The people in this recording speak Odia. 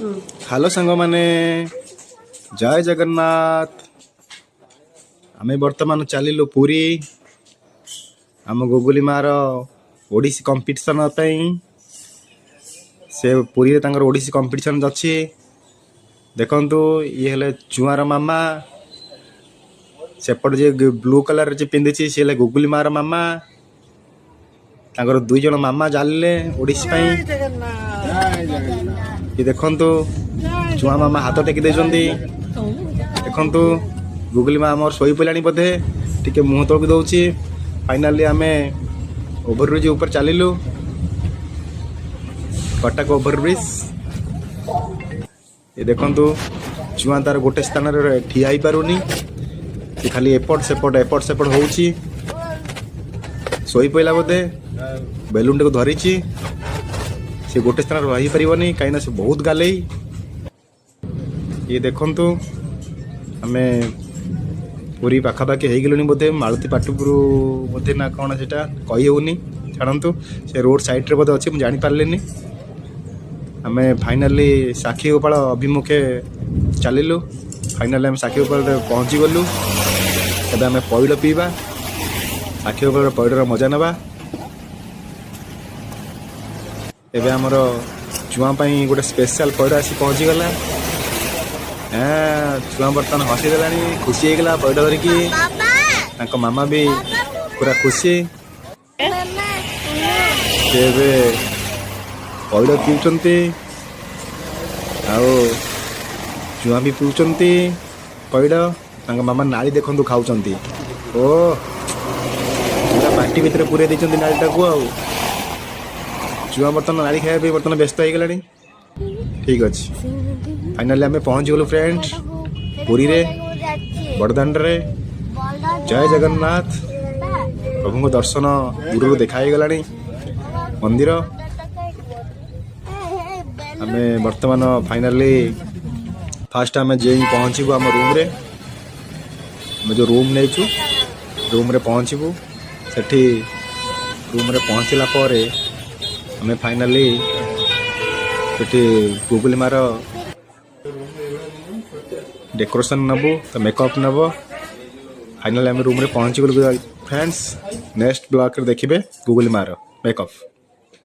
ହ୍ୟାଲୋ ସାଙ୍ଗମାନେ, ଜୟ ଜଗନ୍ନାଥ। ଆମେ ବର୍ତ୍ତମାନ ଚାଲିଲୁ ପୁରୀ ଆମ ଗୁଗୁଲି ମାର ଓଡ଼ିଶୀ କମ୍ପିଟିସନ୍ ପାଇଁ। ସେ ପୁରୀରେ ତାଙ୍କର ଓଡ଼ିଶୀ କମ୍ପିଟିସନ୍ ଅଛି। ଦେଖନ୍ତୁ, ଇଏ ହେଲେ ଚୁଆଁର ମାମା। ସେପଟେ ଯିଏ ବ୍ଲୁ କଲର୍ ଯିଏ ପିନ୍ଧିଛି, ସିଏ ହେଲେ ଗୁଗୁଲି ମାର ମାମା। ତାଙ୍କର 2 ଜଣ ମାମା ଚାଲିଲେ ଓଡ଼ିଶୀ ପାଇଁ। ଇଏ ଦେଖନ୍ତୁ, ଚୁଆଁ ମାମା ହାତ ଟେକି ଦେଇଛନ୍ତି। ଦେଖନ୍ତୁ, ଗୁଗୁଲି ମା ଆମର ଶୋଇ ପଡ଼ିଲାଣି ବୋଧେ, ଟିକେ ମୁହଁ ତଳକୁ ଦଉଛି। ଫାଇନାଲି ଆମେ ଓଭରବ୍ରିଜ୍ ଉପରେ ଚାଲିଲୁ, କଟକ ଓଭରବ୍ରିଜ୍। ଏ ଦେଖନ୍ତୁ, ଚୁଆଁ ତାର ଗୋଟେ ସ୍ଥାନରେ ଠିଆ ହେଇପାରୁନି। ସେ ଖାଲି ଏପଟ ସେପଟ ଏପଟ ସେପଟ ହଉଛି। ଶୋଇ ପଡ଼ିଲା ବୋଧେ, ବେଲୁନଟାକୁ ଧରିଛି। ସେ ଗୋଟେ ସ୍ଥାନରେ ରହିପାରିବନି, କାହିଁକିନା ସେ ବହୁତ ଗାଲେଇ। ଇଏ ଦେଖନ୍ତୁ, ଆମେ ପୁରୀ ପାଖାପାଖି ହେଇଗଲୁଣି ବୋଧେ। ମାଳତୀ ପାଟପୁର ବୋଧେ ନା କ'ଣ ସେଇଟା କହି ହେଉନି, ଛାଡ଼ନ୍ତୁ। ସେ ରୋଡ଼ ସାଇଡ଼୍ରେ ବୋଧେ ଅଛି, ମୁଁ ଜାଣିପାରିଲିନି। ଆମେ ଫାଇନାଲି ସାକ୍ଷୀ ଗୋପାଳ ଅଭିମୁଖେ ଚାଲିଲୁ। ଫାଇନାଲି ଆମେ ସାକ୍ଷୀ ଗୋପାଳରେ ପହଞ୍ଚିଗଲୁ। ଏବେ ଆମେ ପଇଡ଼ ପିଇବା, ସାକ୍ଷୀ ଗୋପାଳର ପଇଡ଼ର ମଜା ନେବା। ଏବେ ଆମର ଚୁଆଁ ପାଇଁ ଗୋଟେ ସ୍ପେଶାଲ ପଇଡ଼ ଆସି ପହଞ୍ଚିଗଲା। ହଁ, ଛୁଆ ବର୍ତ୍ତମାନ ହସିଦେଲାଣି, ଖୁସି ହେଇଗଲା ପଇଡ଼ ଧରିକି। ତାଙ୍କ ମାମା ବି ପୁରା ଖୁସି। ସେ ଏବେ ପଇଡ଼ ପିଉଛନ୍ତି ଆଉ ଚୁଆଁ ବି ପିଉଛନ୍ତି ପଇଡ଼। ତାଙ୍କ ମାମା ନାଳି ଦେଖନ୍ତୁ ଖାଉଛନ୍ତି। ଓ, ପୁରା ପାଟି ଭିତରେ ପୁରେଇ ଦେଇଛନ୍ତି ନାଳିଟାକୁ। ଆଉ ଚୁଆଁ ବର୍ତ୍ତମାନ ନାଳି ଖାଇବା ପାଇଁ ବର୍ତ୍ତମାନ ବ୍ୟସ୍ତ ହେଇଗଲାଣି। ଠିକ୍ ଅଛି, ଫାଇନାଲି ଆମେ ପହଞ୍ଚିଗଲୁ ଫ୍ରେଣ୍ଡ ପୁରୀରେ ବଡ଼ଦାଣ୍ଡରେ। ଜୟ ଜଗନ୍ନାଥ। ପ୍ରଭୁଙ୍କ ଦର୍ଶନ ଦୂରରୁ ଦେଖା ହେଇଗଲାଣି ମନ୍ଦିର। ଆମେ ବର୍ତ୍ତମାନ ଫାଇନାଲି ଫାଷ୍ଟ ଆମେ ଯାଇ ପହଞ୍ଚିବୁ ଆମ ରୁମ୍ରେ। ଆମେ ଯେଉଁ ରୁମ୍ ନେଇଛୁ, ରୁମ୍ରେ ପହଞ୍ଚିବୁ। ସେଠି ରୁମ୍ରେ ପହଞ୍ଚିଲା ପରେ ଆମେ ଫାଇନାଲି ସେଠି ଗୁଗୁଲି ମାର ଡେକୋରେସନ୍ ନେବୁ, ତ ମେକଅପ୍ ନେବ। ଫାଇନାଲି ଆମେ ରୁମ୍ରେ ପହଞ୍ଚିଗଲୁ ଫ୍ରେଣ୍ଡସ୍। ନେକ୍ସଟ ବ୍ଲଗ୍ରେ ଦେଖିବେ ଗୁଗୁଲି ମାର ମେକଅପ୍।